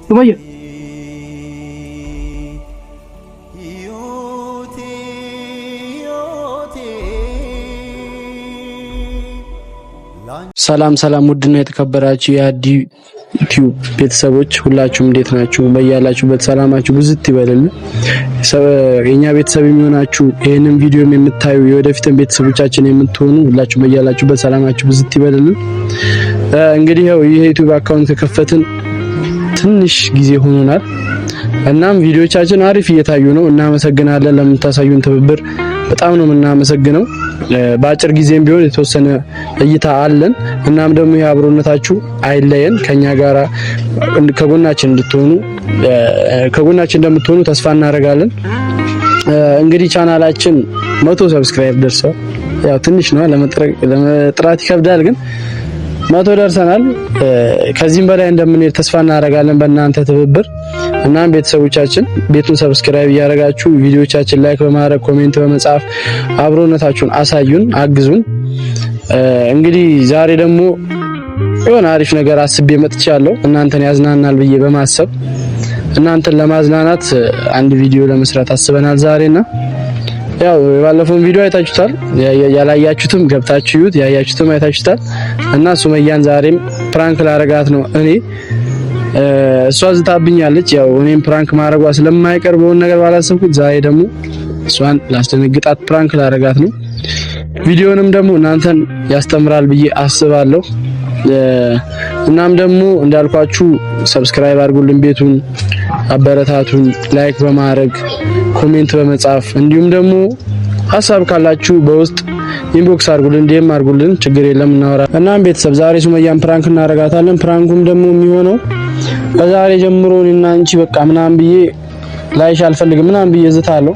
ሱመያ ሰላም ሰላም፣ ውድና የተከበራችሁ የአዲ ቲዩብ ቤተሰቦች ሁላችሁም እንዴት ናችሁ? በያላችሁበት ሰላማችሁ ብዝት ይበልልን። የኛ ቤተሰብ የሚሆናችሁ ይህንን ቪዲዮም የምታዩ የወደፊትን ቤተሰቦቻችን የምትሆኑ ሁላችሁም በያላችሁበት ሰላማችሁ ብዝት ይበልልን። እንግዲህ ያው ይህ ዩቲዩብ account ከከፈትን ትንሽ ጊዜ ሆኖናል። እናም ቪዲዮቻችን አሪፍ እየታዩ ነው። እናመሰግናለን ለምታሳዩን ትብብር በጣም ነው የምናመሰግነው። በአጭር ጊዜም ቢሆን የተወሰነ እይታ አለን። እናም ደግሞ ይህ አብሮነታችሁ አይለየን፣ ከኛ ጋራ ከጎናችን እንድትሆኑ ከጎናችን እንደምትሆኑ ተስፋ እናደርጋለን። እንግዲህ ቻናላችን 100 subscribe ደርሷል። ያው ትንሽ ነው ለመጥራት ይከብዳል ግን 100 ደርሰናል። ከዚህም በላይ እንደምንሄድ ተስፋ እናደርጋለን በእናንተ ትብብር። እናም ቤተሰቦቻችን ቤቱን subscribe እያደረጋችሁ ቪዲዮቻችን like በማድረግ comment በመጻፍ አብሮነታችሁን አሳዩን፣ አግዙን። እንግዲህ ዛሬ ደግሞ የሆነ አሪፍ ነገር አስቤ መጥቻለሁ። እናንተን ያዝናናል ብዬ በማሰብ እናንተን ለማዝናናት አንድ ቪዲዮ ለመስራት አስበናል ዛሬና ያው የባለፈውን ቪዲዮ አይታችሁታል። ያላያችሁትም ገብታችሁ እዩት፣ ያያችሁትም አይታችሁታል። እና ሱመያን ዛሬም prank ላረጋት ነው እኔ እሷ ዝታብኛለች። ያው እኔም prank ማድረጓ ስለማይቀር በሆነ ነገር ባላሰብኩት ዛሬ ደግሞ እሷን ላስደነግጣት prank ላረጋት ነው። ቪዲዮንም ደግሞ እናንተን ያስተምራል ብዬ አስባለሁ። እናም ደግሞ እንዳልኳችሁ subscribe አድርጉልን፣ ቤቱን አበረታቱን፣ like በማድረግ comment በመጻፍ እንዲሁም ደግሞ ሀሳብ ካላችሁ በውስጥ inbox አድርጉልን፣ DM አድርጉልን፣ ችግር የለም እናወራ። እናም ቤተሰብ ዛሬ ሱመያን prank እናረጋታለን። prank ኡም ደግሞ የሚሆነው ከዛሬ ጀምሮ እኔና አንቺ በቃ ምናምን ብዬ ላይሽ አልፈልግም ምናምን ብዬ ዝታለሁ።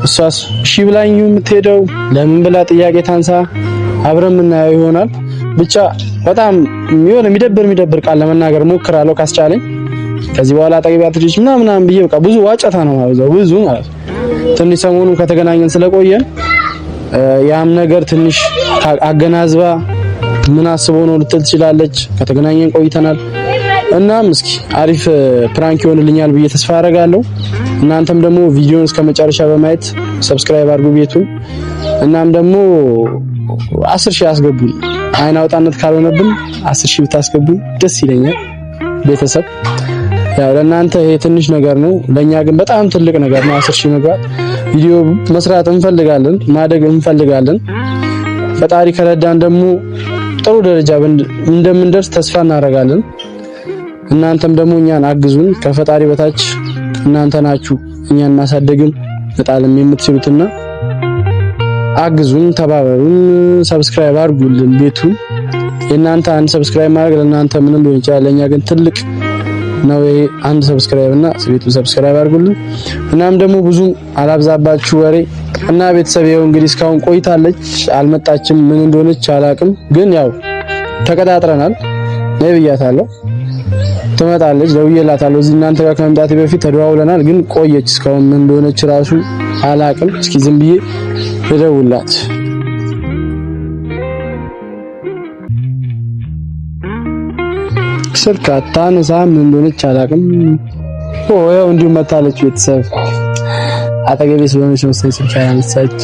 እሷስ እሺ ብላኝ የምትሄደው ለምን ብላ ጥያቄ ታንሳ፣ አብረን የምናየው ይሆናል። ብቻ በጣም የሆነ የሚደብር የሚደብር ቃል ለመናገር ሞክራለሁ ካስቻለኝ። ከዚህ በኋላ አጠገቤ አትድረሽ ምናምን ምናምን ብዬ በቃ ብዙ ዋጨታ ነው ማበዛው ብዙ ማለት ነው። ትንሽ ሰሞኑን ከተገናኘን ስለቆየን ያም ነገር ትንሽ አገናዝባ ምን አስቦ ነው ልትል ትችላለች። ከተገናኘን ቆይተናል። እናም እስኪ አሪፍ prank ይሆንልኛል ብዬ ተስፋ አደርጋለሁ። እናንተም ደግሞ ቪዲዮን እስከ መጨረሻ በማየት subscribe አድርጉ ቤቱን። እናም ደግሞ 10,000 አስገቡን። አይን አውጣነት ካልሆነብን 10,000 ብታስገቡን ደስ ይለኛል። ቤተሰብ ያው ለእናንተ ይሄ ትንሽ ነገር ነው፣ ለኛ ግን በጣም ትልቅ ነገር ነው። 10,000 መግባት ቪዲዮ መስራት እንፈልጋለን፣ ማደግ እንፈልጋለን። ፈጣሪ ከረዳን ደግሞ ጥሩ ደረጃ እንደምንደርስ ተስፋ እናደርጋለን። እናንተም ደግሞ እኛን አግዙን። ከፈጣሪ በታች እናንተ ናችሁ እኛን ማሳደግም መጣልም የምትችሉትና አግዙን፣ ተባበሩን፣ subscribe አድርጉልን ቤቱን። የእናንተ አንድ subscribe ማድረግ ለእናንተ ምንም ሊሆን ይችላል፣ ለእኛ ግን ትልቅ ነው። ይሄ አንድ subscribe እና ቤቱን subscribe አድርጉልን። እናም ደግሞ ብዙ አላብዛባችሁ ወሬ እና ቤተሰብ ይኸው እንግዲህ እስካሁን ቆይታለች፣ አልመጣችም። ምን እንደሆነች አላቅም፣ ግን ያው ተቀጣጥረናል። ነይ ብያታለሁ፣ ትመጣለች። ደውዬላታለሁ። እዚህ እናንተ ጋር ከመምጣቴ በፊት ተደዋውለናል፣ ግን ቆየች። እስካሁን ምን እንደሆነች ራሱ አላቅም። እስኪ ዝም ብዬ ልደውልላት። ስልክ አታነሳ፣ ምን እንደሆነች አላቅም። ኦ ያው እንዲሁ መታለች። ቤተሰብ አጠገቤ ስለሆነች መሰለኝ ስልክ ያነሳች።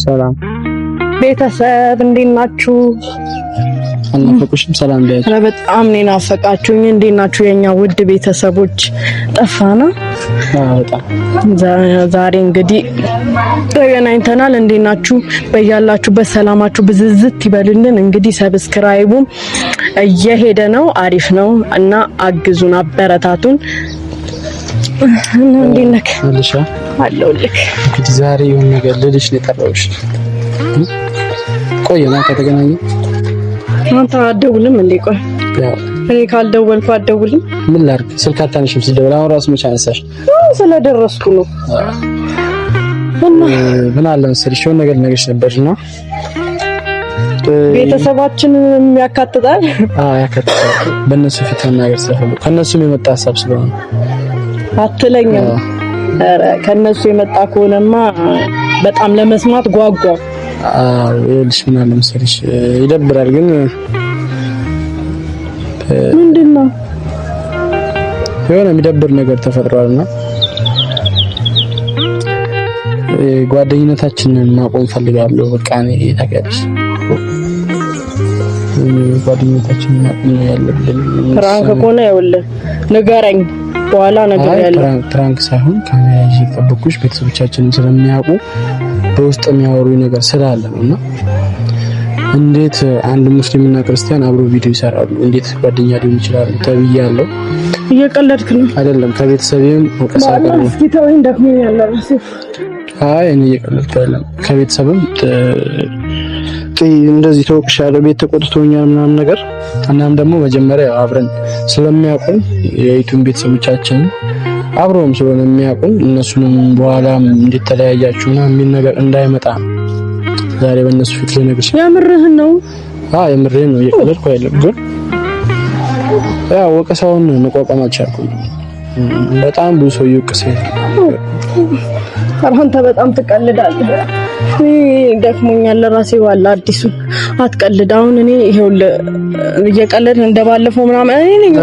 ሰላም ቤተሰብ እንዴት ናችሁ? አልናፈቁሽም? ሰላም ቢያችሁ። ኧረ በጣም ነው የናፈቃችሁኝ። እንዴት ናችሁ የኛ ውድ ቤተሰቦች? ጠፋና በጣም ዛሬ እንግዲህ ተገናኝተናል። እንዴት ናችሁ? በያላችሁበት ሰላማችሁ ብዝዝት ይበልልን። እንግዲህ subscribe ኡም እየሄደ ነው፣ አሪፍ ነው እና አግዙን፣ አበረታቱን። እና እንዴት ነህ? አለሻ አለሁልህ። እንግዲህ ዛሬ የሆነ ነገር ልልሽ ነው የጠራሁሽ። ቆየና ከተገናኘን አንተ አትደውልም እንዴ? ቆይ ያው እኔ ካልደወልኩ አትደውልም? ምን ላድርግ፣ ስልክ አታነሺም ሲደውል። አሁን ራሱ መቼ አነሳሽ? ስለደረስኩ ነው። እና ምን አለ መሰለሽ የሆነ ነገር ልነግርሽ ነበርና ቤተሰባችንን ያካትታል። አዎ ያካትታል። በእነሱ ፊት መናገር ስለፈለኩ ከእነሱም የመጣ ሀሳብ ስለሆነ አትለኝም? ኧረ ከነሱ የመጣ ከሆነማ በጣም ለመስማት ጓጓ። አዎ ይኸውልሽ፣ ምን አለ መሰለሽ፣ ይደብራል ግን ምንድን ነው የሆነ የሚደብር ነገር ተፈጥሯልና ጓደኝነታችንን ማቆም ፈልጋለሁ። በቃ እኔ ታውቂያለሽ፣ ጓደኝነታችንን ማቆም ነው ያለብን። prank ከሆነ ይኸውልህ ንገረኝ፣ በኋላ ነገር ያለ prank ሳይሆን ካሜራ ይዤ የጠበኩሽ ቤተሰቦቻችንን ስለሚያውቁ በውስጥ የሚያወሩ ነገር ስላለ ነው። እና እንዴት አንድ ሙስሊምና ክርስቲያን አብሮ ቪዲዮ ይሰራሉ? እንዴት ጓደኛ ሊሆን ይችላሉ? ተብያለሁ። እየቀለድክ ነው አይደለም? ከቤተሰቤም ወቀሳ ቀርቦ እስኪ ተወኝ፣ ደክሞኛል ራሴ። አይ እኔ እየቀለድኩ አይደለም። ከቤተሰብም እንደዚህ ተወቅሻለሁ፣ ቤት ተቆጥቶኛል ምናምን ነገር። እናም ደግሞ መጀመሪያ አብረን ስለሚያውቁን የዩቲዩብ ቤተሰቦቻችንን አብረውም ስለሆነ የሚያውቁን እነሱንም በኋላም እንዴት ተለያያችሁ ምናምን የሚል ነገር እንዳይመጣ ዛሬ በእነሱ ፊት ልነግርሽ። የምርህን ነው? አዎ የምርህን ነው፣ እየቀለድኩ አይደለም። ግን ያው ወቀሳውን መቋቋም አልቻልኩም። በጣም ብዙ ሰው እየወቀሰኝ ነው። አንተ በጣም ትቀልዳለህ። እኔ ደክሞኛል ለራሴ ዋላ አዲሱ አትቀልድ። አሁን እኔ ይኸውልህ እየቀለድን እንደባለፈው ምናምን እኔ ነኝ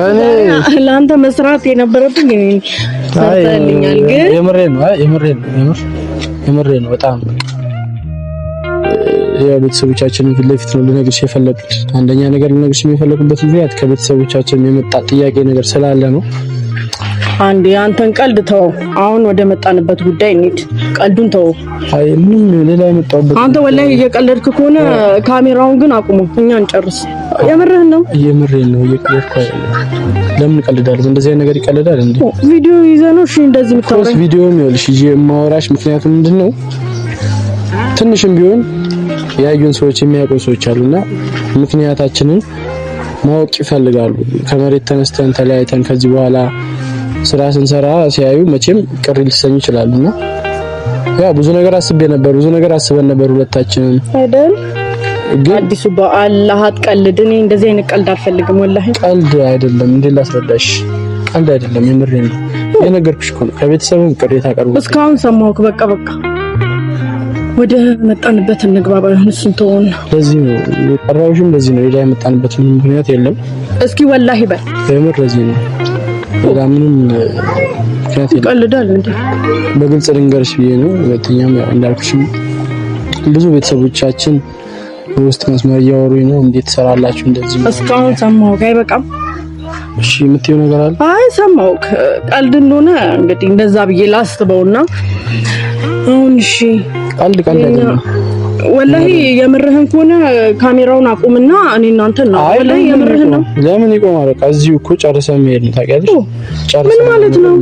ለአንተ መስራት የነበረብኝ እኔ ሰርተህልኛል። ግን የምሬን ነው። አይ የምሬን ነው። የምሬን ነው። በጣም ያው ቤተሰቦቻችንን ፊት ለፊት ነው ልነግርሽ የፈለኩት። አንደኛ ነገር ልነግርሽ የፈለኩበት ምክንያት ከቤተሰቦቻችን የመጣ ጥያቄ ነገር ስላለ ነው። አንድ የአንተን ቀልድ ተው። አሁን ወደ መጣንበት ጉዳይ እንሂድ። ቀልዱን ተው። አይ ምንም ሌላ የመጣሁበት አንተ ወላሂ እየቀለድክ ከሆነ ካሜራውን ግን አቁሙ፣ እኛ እንጨርስ። የምርህን ነው? የምሬን ነው። እየቀለድኩ አይደለም። ለምን እቀልዳለሁ? እንደዚህ አይነት ነገር ይቀልዳል እንዴ? ቪዲዮ ይዘህ ነው? እሺ እንደዚህ የምታወራኝ ቪዲዮ ይኸውልሽ፣ ይዤ የማወራሽ ምክንያቱም ምንድነው ትንሽም ቢሆን ያዩን ሰዎች የሚያውቁ ሰዎች አሉና ምክንያታችንን ማወቅ ይፈልጋሉ። ከመሬት ተነስተን ተለያይተን ከዚህ በኋላ ስራ ስንሰራ ሲያዩ መቼም ቅር ሊሰኙ ይችላሉና ያው ብዙ ነገር አስቤ ነበር፣ ብዙ ነገር አስበን ነበር ሁለታችንም አይደል? ግን አዲሱ በአላህ አትቀልድ። እኔ እንደዚህ አይነት ቀልድ አልፈልግም። ወላሂ ቀልድ አይደለም። እንዴት ላስረዳሽ? ቀልድ አይደለም። የምሬን ነው የነገርኩሽ እኮ ነው። ከቤተሰብም ቅሬታ ቀርቦ እስካሁን ሰማሁህ። በቃ በቃ ወደ መጣንበት እንግባ። ባይሆን እሱን ተወውና፣ ለዚህ ነው የጠራሁሽም፣ ለዚህ ነው። ሌላ የመጣንበት ምንም ምክንያት የለም። እስኪ ወላሂ በል የምር ለዚህ ነው። ሌላ ምንም ምክንያት የለም። ይቀልዳል እንዴ? በግልጽ ልንገርሽ ብዬ ነው። ሁለተኛም ያው እንዳልኩሽም ብዙ ቤተሰቦቻችን በውስጥ መስመር እያወሩኝ ነው። እንዴት ትሰራላችሁ እንደዚህ? እስካሁን ሰማሁህ። አይበቃም? እሺ የምትይው ነገር አለ? አይ ሰማሁህ። ቀልድ እንደሆነ እንግዲህ እንደዛ ብዬ ላስበውና አሁን እሺ ቀልድ ቀልድ አይደለም። ወላሂ የምርህን ከሆነ ካሜራውን አቁምና እኔ እናንተ ነው። ወላሂ የምርህን ነው። ለምን ይቆማል? በቃ እዚሁ እኮ ጨርሰን መሄድ ነው። ታውቂያለሽ? ጨርሰን ምን ማለት ነው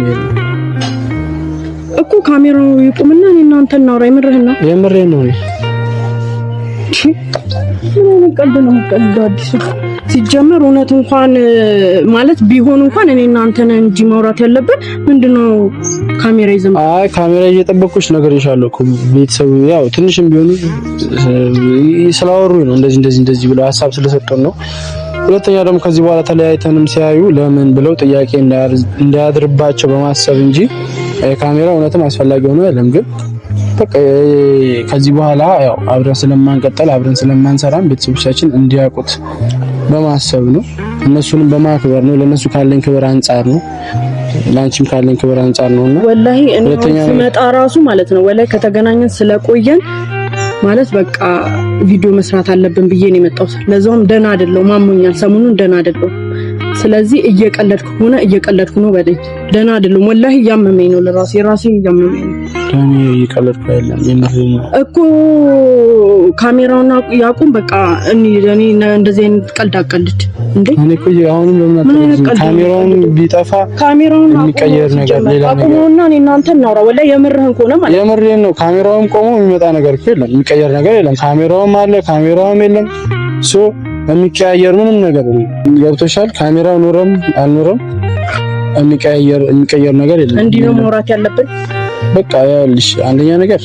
እኮ ካሜራው ይቁምና እኔ እናንተ እናውራ። የምርህን ነው? የምሬን ነው። ምን አይነት ቀልድ ነው የምትቀልደው? አዲሱ ሲጀመር እውነት እንኳን ማለት ቢሆን እንኳን እኔ እናንተ ነን እንጂ ማውራት ያለብን። ምንድነው ካሜራ ይዘን? አይ ካሜራ እየጠበቅኩሽ ነግሬሻለሁ እኮ ቤተሰቡ ያው ትንሽም ቢሆኑ ስላወሩኝ ነው እንደዚህ እንደዚህ እንደዚህ ብለው ሀሳብ ስለሰጡን ነው። ሁለተኛ ደግሞ ከዚህ በኋላ ተለያይተንም ሲያዩ ለምን ብለው ጥያቄ እንዳያድርባቸው በማሰብ እንጂ ካሜራ እውነትም አስፈላጊ ሆኖ አይደለም። ግን በቃ ከዚህ በኋላ ያው አብረን ስለማንቀጠል አብረን ስለማንሰራም ቤተሰቦቻችን እንዲያውቁት በማሰብ ነው። እነሱንም በማክበር ነው። ለነሱ ካለኝ ክብር አንጻር ነው። ላንቺም ካለኝ ክብር አንጻር ነውና ወላሂ እኔ ስመጣ ራሱ ማለት ነው ወላሂ ከተገናኘን ስለቆየን ማለት በቃ ቪዲዮ መስራት አለብን ብዬ ነው የመጣሁት። ለዛውም ደህና አይደለሁም፣ አሞኛል፣ ሰሞኑን ደህና አይደለሁም። ስለዚህ እየቀለድኩ ከሆነ እየቀለድኩ ነው በለኝ። ደህና አይደለሁም ወላሂ፣ እያመመኝ ነው፣ ለራሴ ራሴ እያመመኝ ነው። እኔ እየቀለድኩ አይደለም፣ የምሬን ነው እኮ። ካሜራውን ያቁም በቃ። እኔ እንደዚህ አይነት ቀልድ አቀልድ እንዴ? እኔ እኮ አሁንም ለምን አትቀልድ? ካሜራውን ቢጠፋ ካሜራውን የሚቀየር ነገር ሌላ ነገር አቁመውና እኔ እናንተ እናውራ። ወላሂ የምርህን ከሆነ ማለት የምሬን ነው። ካሜራውም ቆሞ የሚመጣ ነገር እኮ የለም፣ የሚቀየር ነገር የለም። ካሜራውም አለ፣ ካሜራውም የለም። so የሚቀያየር ምንም ነገር የለም። ገብቶሻል? ካሜራው ኖረም አልኖረም የሚቀየር ነገር የለም። እንዲህ ነው ማውራት ያለብን። በቃ ያልሽ አንደኛ ነገር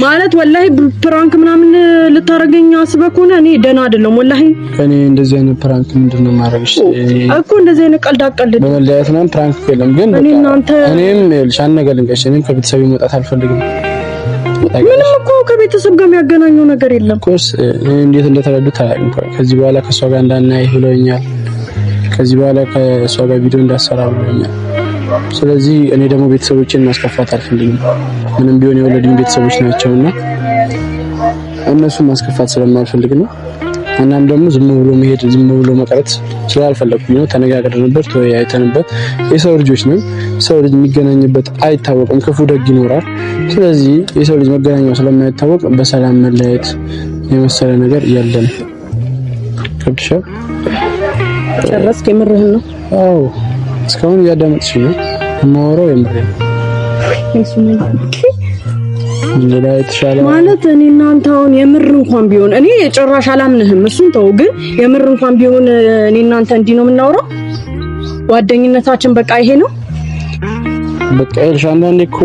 ማለት ወላሂ prank ምናምን ልታረገኝ አስበህ ከሆነ እኔ ደህና አይደለም። ወላሂ እኔ እንደዚህ አይነት prank ምንድን ነው የማደርግሽ እኮ እንደዚህ አይነት ቀልድ አቀልድ በመለያየት ምናምን prank የለም። ግን በቃ እኔም ይኸውልሽ አንድ ነገር ልንገርሽ፣ እኔም ከቤተሰብ መውጣት አልፈልግም። ምንም እኮ ከቤተሰብ ጋር የሚያገናኘው ነገር የለም። ኮርስ እንዴት እንደተረዱት አላውቅም። ከዚህ በኋላ ከእሷ ጋር እንዳናይ ብለውኛል። ከዚህ በኋላ ከእሷ ጋር ቪዲዮ እንዳሰራ ብለውኛል። ስለዚህ እኔ ደግሞ ቤተሰቦቼን ማስከፋት አልፈልግም። ምንም ቢሆን የወለዱኝ ቤተሰቦች ናቸውና እነሱን ማስከፋት ስለማልፈልግ ነው። እናም ደግሞ ዝም ብሎ መሄድ ዝም ብሎ መቅረት ስላልፈለግኩኝ ነው። ተነጋግረንበት ተወያይተንበት፣ የሰው ልጆች ነን። ሰው ልጅ የሚገናኝበት አይታወቅም፣ ክፉ ደግ ይኖራል። ስለዚህ የሰው ልጅ መገናኛው ስለማይታወቅ በሰላም መለያየት የመሰለ ነገር የለም። ገብቶሻል? ጨረስክ? የምርህን ነው? አዎ፣ እስካሁን እያዳመጥሽ ነው። የማወራው የምሬን ነው። ሌላ የተሻለ ማለት እኔ እናንተ አሁን የምር እንኳን ቢሆን እኔ ጭራሽ አላምንህም። እሱን ተው፣ ግን የምር እንኳን ቢሆን እኔ እናንተ እንዲህ ነው የምናወራው? ጓደኝነታችን በቃ ይሄ ነው በቃ። ይኸውልሽ አንዳንዴ እኮ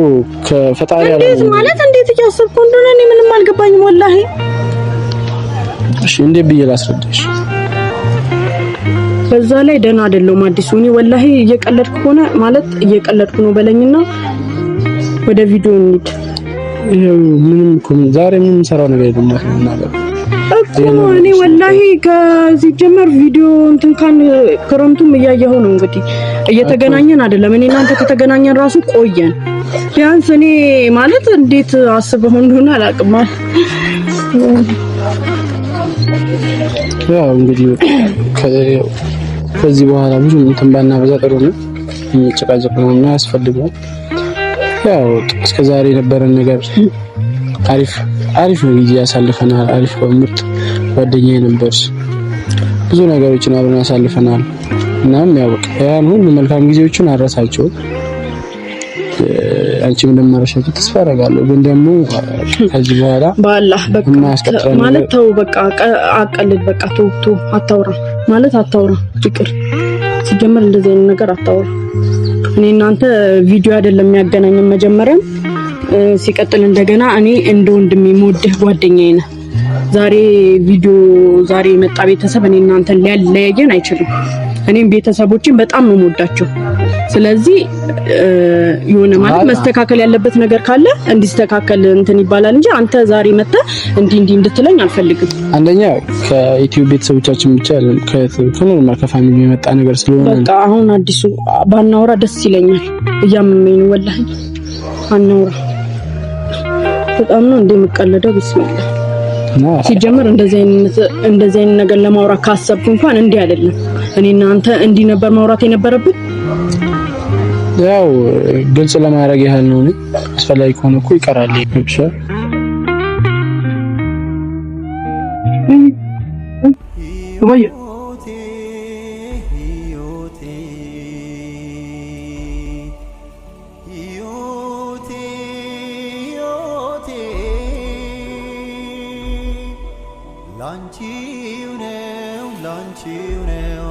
ከፈጣሪ እንዴት ማለት እንዴት እያሰብኩ እንደሆነ እኔ ምንም አልገባኝም ወላሂ። እሺ እንዴት ብዬ ላስረዳሽ? በዛ ላይ ደህና አይደለሁም አዲሱ። እኔ ወላሂ እየቀለድኩ ከሆነ ማለት እየቀለድኩ ነው በለኝና ወደ ቪዲዮ እንሂድ። ይኸው ምንም እኮ ዛሬ ምንም የምሰራው ነገር የለም ማለት ነው እኮ እኔ ወላሂ ከዚህ ጀመር ቪዲዮ እንትን ካን ክረምቱም እያየኸው ነው እንግዲህ፣ እየተገናኘን አይደለም። እኔ እናንተ ከተገናኘን ራሱ ቆየን። ቢያንስ እኔ ማለት እንዴት አስበው እንደሆነ አላውቅም። ያው እንግዲህ ከዚህ በኋላ ብዙ እንትን ባናበዛ ጥሩ ነው። የሚጨቃጨቅ ነው እና ያስፈልገዋል። ያው እስከ ዛሬ የነበረን ነገር አሪፍ አሪፍ ነው ጊዜ ያሳልፈናል። አሪፍ ምርጥ ጓደኛዬ ነበርሽ። ብዙ ነገሮችን አብረን ያሳልፈናል። እናም ያው በቃ ያን ሁሉ መልካም ጊዜዎችን አረሳቸውም። አንቺም እንደማረሻቸው ተስፋ አደርጋለሁ። ግን ደግሞ ከዚህ በኋላ በአላህ በቃ ማለት ተው፣ በቃ አቀልድ፣ በቃ ተው ተው፣ አታውራ ማለት አታውራ፣ ይቅር። ሲጀመር እንደዚህ አይነት ነገር አታውራ። እኔ እናንተ ቪዲዮ አይደለም የሚያገናኘን መጀመሪያም፣ ሲቀጥል እንደገና እኔ እንደ ወንድሜ የምወድህ ጓደኛዬ ነህ። ዛሬ ቪዲዮ ዛሬ የመጣ ቤተሰብ እኔ እናንተን ሊያለያየን አይችልም። እኔም ቤተሰቦችን በጣም ነው የምወዳቸው። ስለዚህ የሆነ ማለት መስተካከል ያለበት ነገር ካለ እንዲስተካከል እንትን ይባላል እንጂ አንተ ዛሬ መጥተህ እንዲህ እንዲህ እንድትለኝ አልፈልግም። አንደኛ ከኢትዮ ቤተሰቦቻችን ብቻ አይደለም ከ normal ከ family የመጣ ነገር ስለሆነ በቃ አሁን አዲሱ ባናወራ ደስ ይለኛል። እያመመኝ ነው ወላሂ። አናውራ በጣም ነው እንደምቀለደው። ቢስሚላህ ሲጀመር እንደዚህ አይነት ነገር ለማውራት ካሰብኩ እንኳን እንዲህ አይደለም። እኔ እናንተ እንዲህ ነበር ማውራት የነበረብን። ያው ግልጽ ለማድረግ ያህል ነው። አስፈላጊ ከሆነ እኮ ይቀራል። ወይ ላንቺው ነው ላንቺው ነው